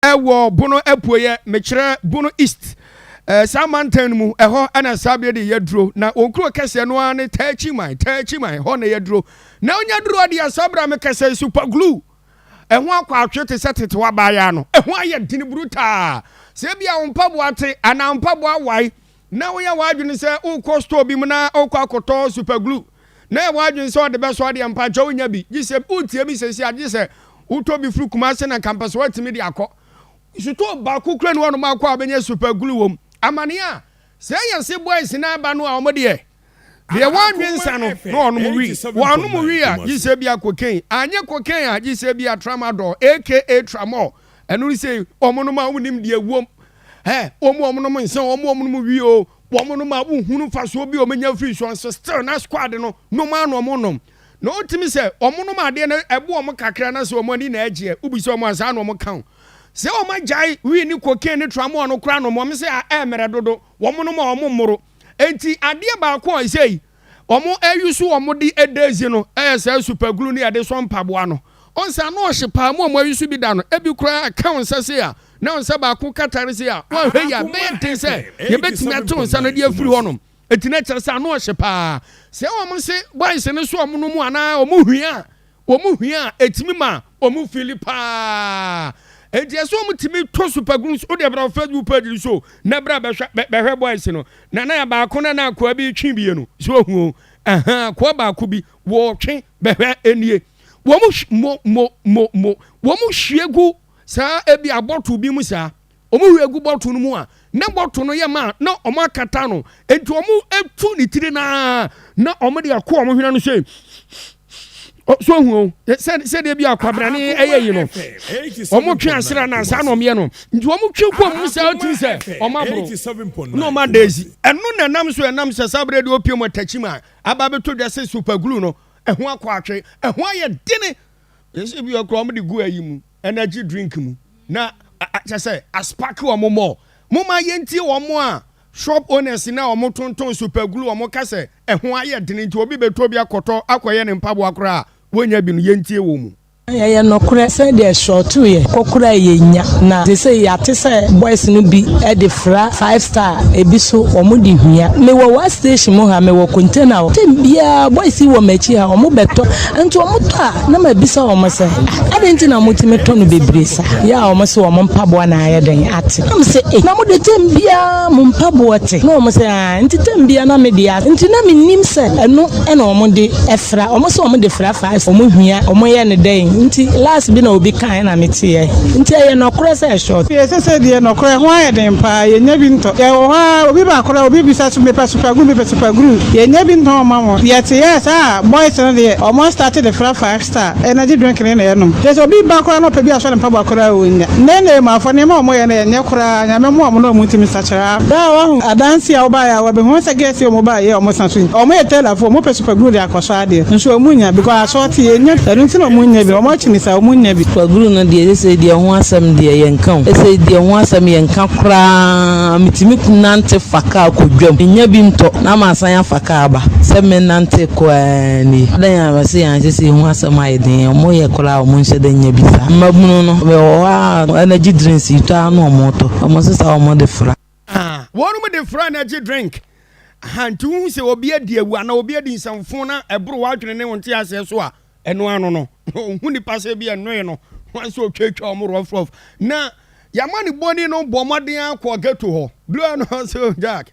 Ɛwɔ Bono apueɛ, mekyerɛ Bono East, saa mantam no mu, ɛhɔ na saa bea de yɛduro. Na wɔn kuro kɛseɛ no ara ne Techiman, Techiman, hɔ na yɛduro. Na wonya duro adeɛ saa berɛ a mekasa yi, super glue, ɛho akɔ atwe te sɛ tete abaayaa no, ɛho ayɛ dene brutaa. Sɛ ebia wo mpaboa te anaa wo mpaboa wae, na woyɛ w'adwene sɛ wokɔ store bi mu na wokɔ akɔtɔ super glue, na yɛ w'adwene sɛ ɔde bɛsɔ adeɛ, mpakyɛ wonya bi, gye sɛ wotie mi sɛsi a, gye sɛ wotɔ bi firi Kumase na nka mpɛ sɛ woatumi de akɔ sotɔɔ baako kura ni hɔnom akɔ a wobɛnya super glue wom. Amane a sɛ yɛ se boys no aba no a, wɔn deɛ deɛ wɔanwe nsa no na wɔnom wi, wɔanom wi a, gye sɛ bi a cocaine, anyɛ cocaine a, gye sɛ bi a tramadol, aka tramol. Ɛno ne sɛ wɔnom a wɔnim deɛ wom. Ɛ wɔn a wɔnom nsa, wɔn a wɔnom wi o, wɔn nom a wohunu mfasoɔ bi a wɔnya firi so nso, still na squad no nom a na wɔn nom na wotumi sɛ wɔn nom adeɛ no ɛbo wɔn kakra na sɛ wɔn ani na ɛgyeɛ wobisa wɔn a, saa na wɔn ka o. Sɛ wɔn agyae wii ne cocaine ne tramol no koraa nom, wɔn sɛ ɛmmerɛ dodo wɔn nom a wɔn mmoro. Enti adeɛ baako a ɛsɛ yi wɔn ayi so wɔn de edezi no ɛyɛ sɛ super glue ne yɛde sɔ mpaboa no. Ɔnsa ano ɔhye paa mu a wɔn ayi so bi da no, ebi koraa ka wɔn nsa se a na wɔn nsa baako katare se a wɔahwɛ yi a, bɛyɛ den sɛ yɛbɛtumi ate wɔn nsa no de afiri hɔnom. Eti na kyerɛ sɛ ano ɔhye paa. Sɛ wɔn se boys no so wɔn no mu anaa wɔn hwia a, wɔn hwia a, etumi ma wɔn fili paa. Eti ɛsɛ wɔn tumi tɔ super glue so. Wode bra Facebook page no so na bra bɛhwɛ bɛhwɛ boys no na na baako na na akoa bi twe bie no so ohu o. Ɛhɛn, akoa baako bi wɔtwe bɛhwɛ enie. Wɔn mo mo mo mo wɔn hwie gu saa ebi abɔto bi mu saa. Wɔn hwie gu bɔto no mu a, na bɔto no yɛ ma na wɔn akata no. Enti wɔn etu ne tiri naa na wɔn de akɔ wɔn hwene no sɛ so ohu o, sɛ sɛdeɛ bi akwabrane ɛyɛ yi no, wɔn twe asra na saa na wɔn yɛ no. Nti wɔn twe kɔ mu saa, otumi sɛ wɔn aboro na wɔn ada ezi. Ɛno na ɛnam so ɛnam sɛ saa abere de opie mu atakyi mu a aba abɛtɔ dwa sɛ super glue no ɛho akɔ atwe, ɛho ayɛ dene. Yɛsɛ bi ɔkora wɔn de gu ayi mu, energy drink mu, na kyɛ sɛ aspark wɔn mɔ. Moma yɛntie wɔn a shop owners na wɔn tontɔn super glue, wɔn ka sɛ ɛho ayɛ dene, nti obi bɛtɔ bi akɔtɔ akɔyɛ ne mpaboa koraa wɔnya bi no. Yɛntie wɔn mu. Ɛyɛ nokorɛ sɛdeɛ shortoyɛ kɔkora yɛnya na te sɛ yɛate sɛ boys no bi de fra Five Star, ebi so wɔn de hwia. Mewɔ wa station mu ha, mewɔ container hɔ. Tem biara boys yi wɔ m'akyi ha, wɔn bɛtɔ. Nti wɔn tɔ a, na mabisa wɔn sɛ, "Ah, adɛn nti na motumi tɔ no bebree saa?" Yɛ a wɔn sɛ wɔn mpaboa na ayɛ dɛn ate. Na me sɛ, "Eh, na mo de tem biara mo mpaboa te?" Na wɔn sɛ, "Ah, nti tem biara na me deɛ ate." Nti na menim sɛ ɛno ɛna wɔn de fra. Wɔn sɛ wɔn de fra Five, wɔn hwia, wɔn yɛ no dɛn. Nti last bi na obi kae na meteɛ. Nti ɛyɛ nɔkorɛ sɛ short. Yɛ sese deɛ nɔkorɛ ho ayɛ den paa, yɛnya bi ntɔ. Yɛwɔ hɔ ara, obi ba koraa, obi bisa so, mepɛ super glue, mepɛ super glue, yɛnya bi ntɔn mma wɔn. Yɛte yɛ saa a, boys no deɛ wɔn astarte de fra Five Star energy drink no na yɛnom. Kyerɛ sɛ obi ba koraa na ɔpɛ bi asɔ ne mpaboa koraa a, ɔnnya. Nnɛ nnɛ yi mu afɔ nneɛma a wɔyɛ no ɛnyɛ koraa, Nyame mmoa wɔn na wɔn ntumi nsakyera. Daa wahu adanse a wobaeɛ a wabɛhu sɛ girls yi a wɔn baeɛ a wɔn sa so yi, wɔn yɛ tailor foɔ, wɔn pɛ super glue de akɔsɔ adeɛ nso wɔn nnya because asɔɔte yɛ nnya bi, ɛno nti na wɔn nnya bi, wɔn akyini saa wɔn nnya bi. Super glue no deɛ sesei deɛ ho asɛm deɛ yɛnka o, sesei deɛ ho asɛm yɛnka koraa, metumi nante fa car kɔ dwam, mennya bi ntɔ na masan afa car aba, sɛ me nante kɔ aa nie. Adɛn a bɛse yɛn sesei ho asɛm ayɛ den, wɔn yɛ koraa a wɔn nhyɛ da nnya bi saa. Mmabunu no, mewɔ hɔ a energy drinks yi tɔ ara na wɔn tɔ, wɔn sesa wɔn de fra. Ah, wɔnom de fra energy drink. Aha, nti wohu sɛ obi adi awu anaa obi adi nsɛmfo na ɛboro w'adwene ne wo nteaseɛ so a, ɛno ano no, ɔhu nipa sɛ bi ɛnoe no, wɔn sɛ ɔtwatwa wɔn rough rough. Na yɛama ne bɔni no bɔ mmɔden akɔ ghetto hɔ. Blue no sɛ Jack.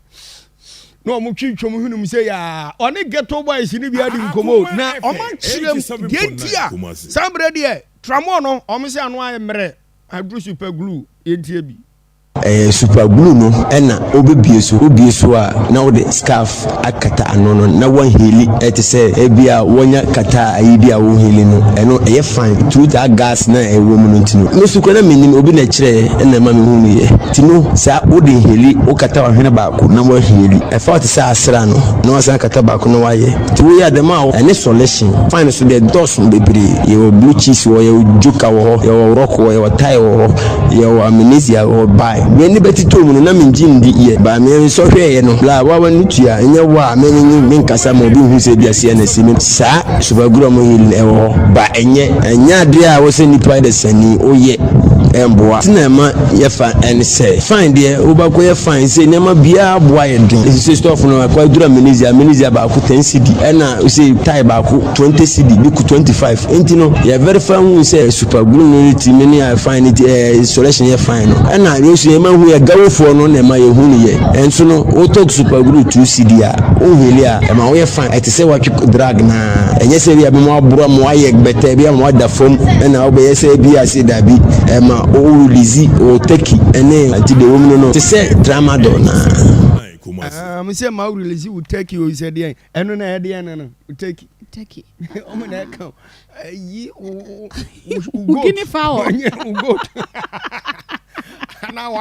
Na wɔn twitwa wɔn hwenem sɛ yaa, ɔne ghetto boys no bi adi nkɔmmɔ na wɔn akyerɛ mu deɛ nti a saa berɛ deɛ tramɔ no wɔn sɛ ano ayɛ mmerɛ aduru super glue. Yɛntie bi. Ɛyɛ super glue no na wobɛbue so. Wobue so a na wode scarf akata ano no na woahili. Ɛte sɛ ebia woanya kata ayi bi a wohili no, ɛno ɛyɛ fine through that gas no a ɛwɔ mu no nti no. Me nso koraa na mennim, obi na ɛkyerɛɛ na ɛma mehunuiɛ. Nti no saa wode hili, wokata w'ahwene baako na woahili. Ɛfa wo te sɛ asra no na woasan akata baako na woayɛ. Nti woyɛ a dɛm a ɛne solution. Fine nso deɛ ɛdɔɔso bebree. Yɛwɔ blue cheese wɔ hɔ, yɛwɔ joker wɔ hɔ, yɛwɔ rock wɔ hɔ, yɛwɔ tie wɔ hɔ. Yɛwɔ amnesia wɔ bae. Me ani bɛtetɔɔ mu no na mengye ndi yɛ but me nsɔ hwɛeɛ no la wa w'ani tua nyɛ wo a me me me nkasa ma obi nhu sɛ ebia sei na asi me saa super glue a ɔmo healing ɛwɔ hɔ but ɛnyɛ ɛnyɛ adeɛ a wɔ sɛ nipa dasani woyɛ. Ɛmboa ti na ɛma yɛfa ɛne sɛ fine deɛ, wobɛkɔ yɛ fine sɛ nneɛma biara boa yɛ den. Ɛsi sɛ stuff no akɔ aduru Amnesia, Amnesia baako 10 cedi, ɛna sɛ tie baako 20 cedi, bi ku 25. Nti no yɛ verify hu sɛ super glue no ti mi ne a fine ti solution yɛ fine no, ɛna yɛsu yɛ ma hu yɛ gawofoɔ no na ɛma yɛ hu no yɛ. Ɛnso no wotɔ super glue 2 cedi a, woheli a, ɛma woyɛ fine. Ɛte sɛ watwe drug naa. Ɛnyɛ sɛ bi a bɛma waborɔ ma wayɛ bɛtɛ bi ama wada fam, ɛna wobɛyɛ sɛ bi ase dabi. Ɛma wo release wo turkey ɛne nti de wɔm no te sɛ tramadol naa. Ah, mo sɛ ma wo release wo turkey o, sɛ deɛn ɛno na ɛdeɛn no wo turkey. Turkey. Ɔmo na ɛka o, ɛyi wo goat. Guinea fowl. Wo goat anaa.